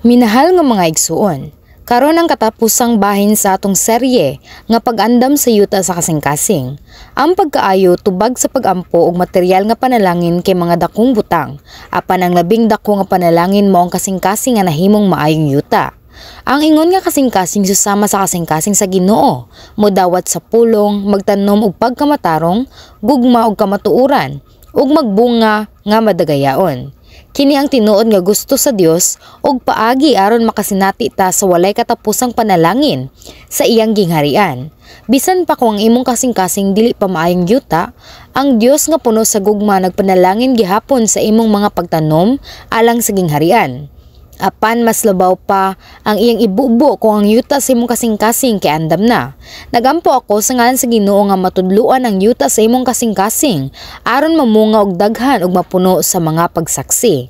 Minahal nga mga igsuon, karon ang katapusang bahin sa atong serye nga pag-andam sa yuta sa kasing-kasing. Ang pagkaayo tubag sa pag-ampo og material nga panalangin kay mga dakong butang, apan ang labing dako nga panalangin mao ang kasing-kasing nga nahimong maayong yuta. Ang ingon nga kasing-kasing susama sa kasing-kasing sa Ginoo, modawat sa pulong, magtanom og pagkamatarong, gugma og kamatuoran, ug magbunga nga madagayaon. Kini ang tinuod nga gusto sa Dios ug paagi aron makasinati ta sa walay katapusang panalangin sa iyang gingharian. Bisan pa kung ang imong kasing-kasing dili pa maayong yuta, ang Dios nga puno sa gugma nagpanalangin gihapon sa imong mga pagtanom alang sa gingharian. Apan mas labaw pa ang iyang ibubo kung ang yuta sa imong kasing-kasing kay andam na. Nagampo ako sa ngalan sa Ginoo nga matudluan ang yuta sa imong kasing-kasing aron mamunga og daghan ug mapuno sa mga pagsaksi.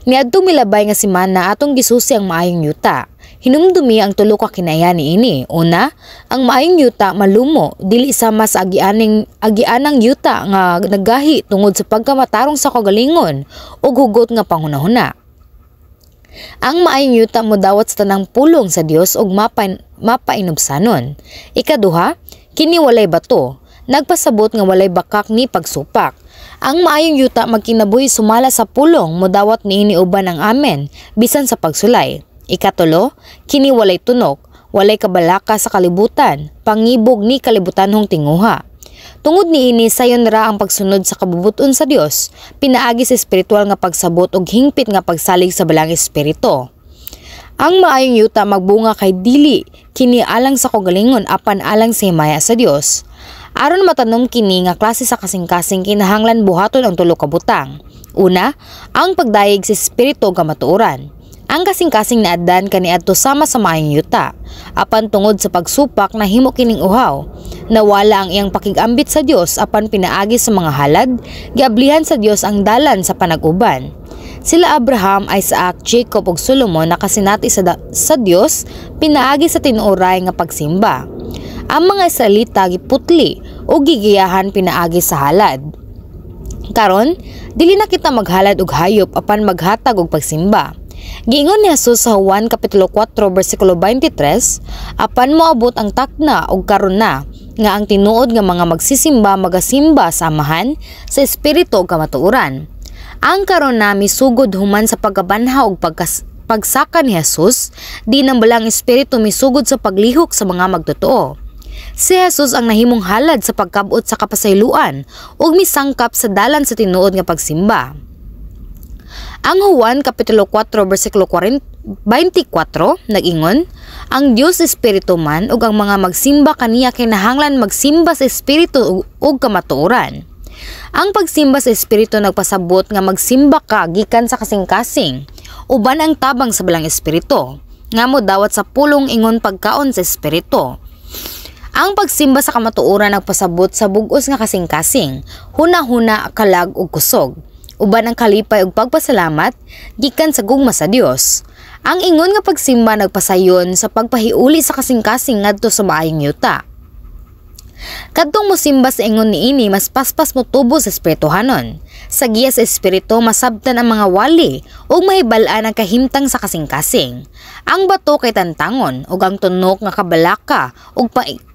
Niadtong milabay nga semana, atong gisusi ang maayong yuta. Hinumdumi ang tulo ka kinaiya niini. Una, ang maayong yuta malumo, dili sama sa agianing agianang yuta nga nagahi tungod sa pagkamatarong sa kagalingon ug hugot nga panghunahuna. Ang maayong yuta modawat sa tanang pulong sa Dios ug mapainubsanon. Ikaduha, kini walay bato, nagpasabot nga walay bakak ni pagsupak. Ang maayong yuta magkinabuhi sumala sa pulong, modawat niini uban ang amen bisan sa pagsulay. Ikatulo, kini walay tunok, walay kabalaka sa kalibutan, pangibog ni kalibutanhong tinguha. Tungod niini, sayon ra ang pagsunod sa kabubuton sa Dios, pinaagi sa espiritual nga pagsabot ug hingpit nga pagsalig sa Balaang Espiritu. Ang maayong yuta magbunga kay dili kini alang sa kaugalingon apan alang sa himaya sa Dios. Aron matanom kini nga klase sa kasing-kasing, kinahanglan buhaton ang tulo ka butang. Una, ang pagdayeg sa espiritu ug kamatuoran. Ang kasing-kasing ni Adan kaniadto sama sa maayong yuta. Apan tungod sa pagsupak, nahimo kining uhaw. Nawala ang iyang pakigambit sa Dios, apan pinaagi sa mga halad, giablihan sa Dios ang dalan sa panag-uban. Sila Abraham, Isaac, Jacob ug Solomon nakasinati sa Dios pinaagi sa tinuoray nga pagsimba. Ang mga Israelita giputli ug gigiyahan pinaagi sa halad. Karon, dili na kita maghalad og hayop apan maghatag og pagsimba. Giingon ni Jesus sa Juan kapitulo 4 bersikulo 23, "Apan moabot ang takna ug karon na nga ang tinuod nga mga magsisimba magasimba sa Amahan sa espiritu ug kamatuoran." Ang karon na misugod human sa pagkabanhaw ug pagsaka ni Jesus, di nang Balaang Espiritu misugod sa paglihok sa mga magtotoo. Si Jesus ang nahimong halad sa pagkabot sa kapasayloan ug misangkap sa dalan sa tinuod nga pagsimba. Ang Juan kapitulo 4 bersikulo 24 nag-ingon, "Ang Dios espiritu man ug ang mga magsimba kaniya kinahanglan magsimba sa espiritu ug kamatuoran." Ang pagsimba sa espiritu nagpasabot nga magsimba ka gikan sa kasing-kasing uban ang tabang sa Balaang Espiritu nga modawat sa pulong ingon pagkaon sa espiritu. Ang pagsimba sa kamatuoran nagpasabot sa bug-os nga kasing-kasing, huna-huna, kalag ug kusog uban ang kalipay ug pagpasalamat gikan sa gugma sa Dios. Ang ingon nga pagsimba nagpasayon sa pagpahiuli sa kasing-kasing ngadto sa maayong yuta. Kadtong mosimba sa ingon niini, mas paspas mo tubo sa espirituhanon. Sa giya sa espiritu, masabtan ang mga wali ug mahibal-an ang kahimtang sa kasing-kasing. Ang bato kay tantangon ug ang tunok nga kabalaka ug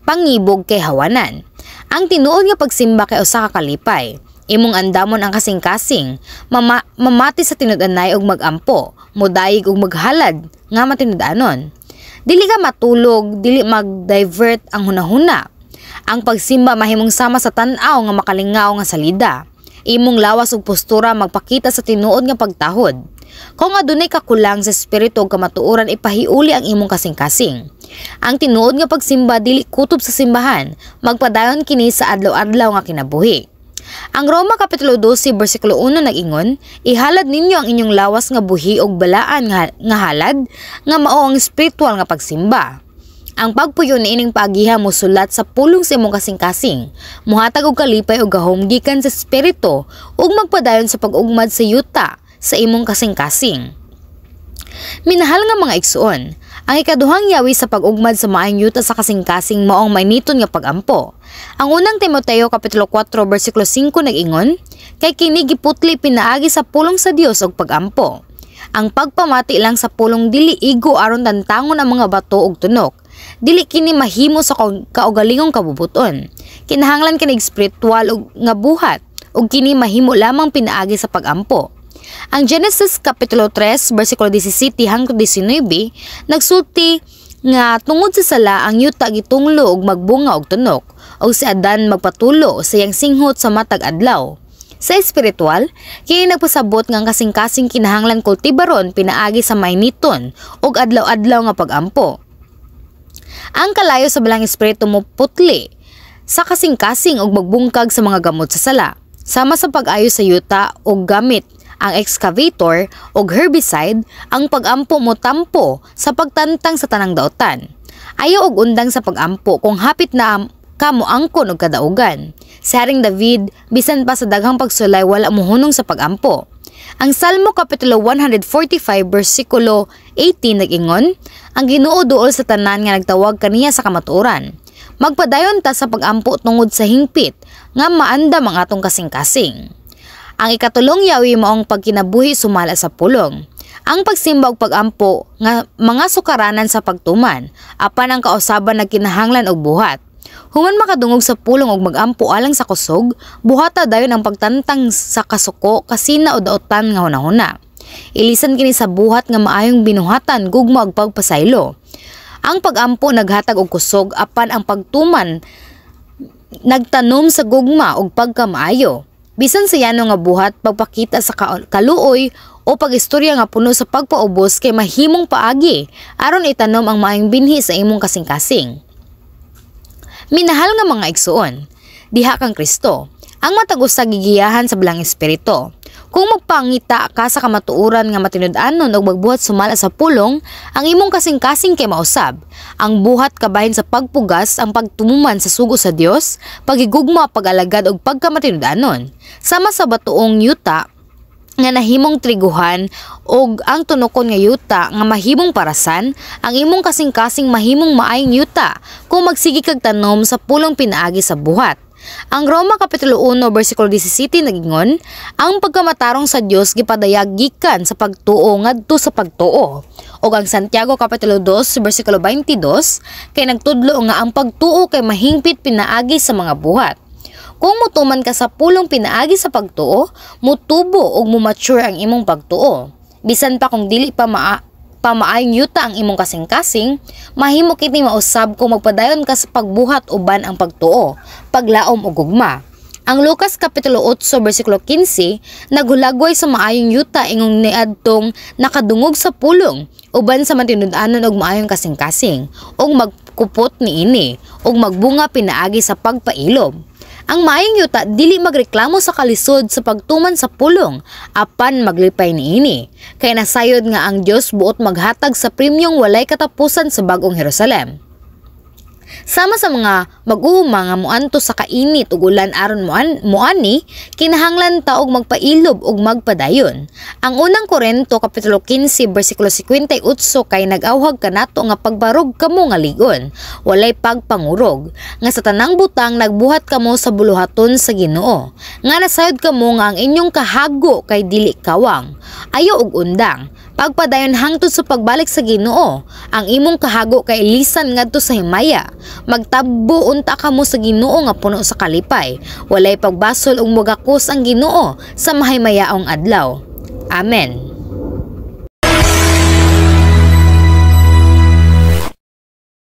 pangibog kay hawanan. Ang tinuod nga pagsimba kay usa ka kalipay. Imong andamon ang kasing-kasing, mamati sa tinud-anay ug magampo, modayeg ug maghalad nga matinud-anon. Dili ka matulog, dili mag-divert ang hunahuna. Ang pagsimba mahimong sama sa tan-aw nga makalingaw nga salida. Imong lawas ug postura magpakita sa tinuod nga pagtahod. Kung adunay kakulang sa espiritu ug kamatuoran, ipahiuli ang imong kasing-kasing. Ang tinuod nga pagsimba dili kutob sa simbahan, magpadayon kini sa adlaw-adlaw nga kinabuhi. Ang Roma kapitulo 12 bersikulo 1 nag-ingon, "Ihalad ninyo ang inyong lawas nga buhi ug balaan nga halad nga mao ang espiritual nga pagsimba." Ang pagpuyo niining paagiha mosulat sa pulong sa imong kasing-kasing, muhatag og kalipay ug gahom gikan sa espiritu ug magpadayon sa pag-ugmad sa yuta sa imong kasing-kasing. Minahal nga mga igsuon, ang ikaduhang yawi sa pag-ugmad sa maayong yuta sa kasing-kasing mao ang mainiton nga pag-ampo. Ang unang Timoteo kapitulo 4 bersikulo 5 nag-ingon, "Kay kini giputli pinaagi sa pulong sa Dios ug pag-ampo." Ang pagpamati lang sa pulong dili igo aron tantangon ang mga bato ug tunok. Dili kini mahimo sa kaugalingong kabubuton. Kinahanglan kini espiritual ug nga buhat ug kini mahimo lamang pinaagi sa pagampo. Ang Genesis kapitulo 3 bersikulo 17 hangtod 19 nagsulti nga tungod sa sala, ang yuta gitunglo og magbunga og tunok ug si Adan magpatulo sa iyang singhot sa matag adlaw. Sa espiritual, kini nagpasabot nga ang kasing-kasing kinahanglan kultibaron pinaagi sa mainiton ug adlaw-adlaw nga pagampo. Ang kalayo sa Balaang Espiritu mo putli sa kasing-kasing ug magbungkag sa mga gamot sa sala. Sama sa pag-ayo sa yuta og gamit ang excavator og herbicide, ang pagampo mo tampo sa pagtantang sa tanang daotan. Ayaw og undang sa pagampo kung hapit na ka moangkon og kadaugan. Si Haring David, bisan pa sa daghang pagsulay, wala mohunong sa pagampo. Ang Salmo kapitulo 145 bersikulo 18 nag-ingon, "Ang Ginoo duol sa tanan nga nagtawag kaniya sa kamatuoran." Magpadayon ta sa pagampo tungod sa hingpit nga maandam ang atong kasing-kasing. Ang ikatulong yawi maong pagkinabuhi sumala sa pulong. Ang pagsimba ug pagampo nga mga sukaranan sa pagtuman, apan ang kausaban nagkinahanglan og buhat. Human makadungog sa pulong ug magampo alang sa kusog, buhata dayon ang pagtantang sa kasuko, kasina o daotan nga hunahuna. Ilisan kini sa buhat nga maayong binuhatan, gugma ug pagpasaylo. Ang pagampo naghatag og kusog, apan ang pagtuman nagtanom sa gugma ug pagkamaayo. Bisan sa yano nga buhat, pagpakita sa kaluoy o pagistorya nga puno sa pagpaubos kay mahimong paagi aron itanom ang maayong binhi sa imong kasing-kasing. Minahal nga mga igsuon, diha kang Kristo, ang matag usa gigiyahan sa Balaang Espiritu. Kung magpangita ka sa kamatuoran nga matinud-anon ug magbuhat sumala sa pulong, ang imong kasing-kasing kay mausab. Ang buhat kabahin sa pagpugas, ang pagtumuman sa sugo sa Dios, pagigugma, pag-alagad ug pagkamatinud-anon. Sama sa batuong yuta nga nahimong triguhan ug ang tunokon nga yuta nga mahimong parasan, ang imong kasing-kasing mahimong maayong yuta kung magsige kag tanom sa pulong pinaagi sa buhat. Ang Roma Kapitulo 1 versikulo 17 nagingon, "Ang pagkamatarong sa Dios gipadayag gikan sa pagtuo ngadto sa pagtuo." Ug ang Santiago Kapitulo 2 versikulo 22 kay nagtudlo nga ang pagtuo kay mahingpit pinaagi sa mga buhat. Kung mutuman ka sa pulong pinaagi sa pagtuo, mutubo ug mumature ang imong pagtuo. Bisan pa kung dili pa maayong yuta ang imong kasing-kasing, mahimo kini mausab kung magpadayon ka sa pagbuhat uban ang pagtuo, paglaom ug gugma. Ang Lucas Kapitulo 8 versikulo 15 naghulagway sa maayong yuta ingong niadtong nakadungog sa pulong uban sa matinud-anon og maayong kasing-kasing ug magkupot niini ug magbunga pinaagi sa pagpailob. Ang maayong yuta dili magreklamo sa kalisod sa pagtuman sa pulong, apan maglipay niini. Kay nasayod nga ang Dios buot maghatag sa premyong walay katapusan sa bagong Jerusalem. Sama sa mga mag-uuma nga moantos sa kainit ug ulan aron moani, kinahanglan ta og magpailob ug magpadayon. Ang Unang Korento kapitulo 15 bersikulo 58 kay nag-awhag kanato nga pagbarog kamo nga ligon, walay pagpangurog, nga sa tanang butang nagbuhat kamo sa buluhaton sa Ginoo. Nga nasayod kamo nga ang inyong kahago kay dili kawang. Ayo og undang. Pagpadayon hangtod sa pagbalik sa Ginoo, ang imong kahago kay ilisan ngadto sa himaya. Magtabbo unta kamo sa Ginoo nga puno sa kalipay. Walay pagbasol ug mogakos ang Ginoo sa mahimayaong adlaw. Amen.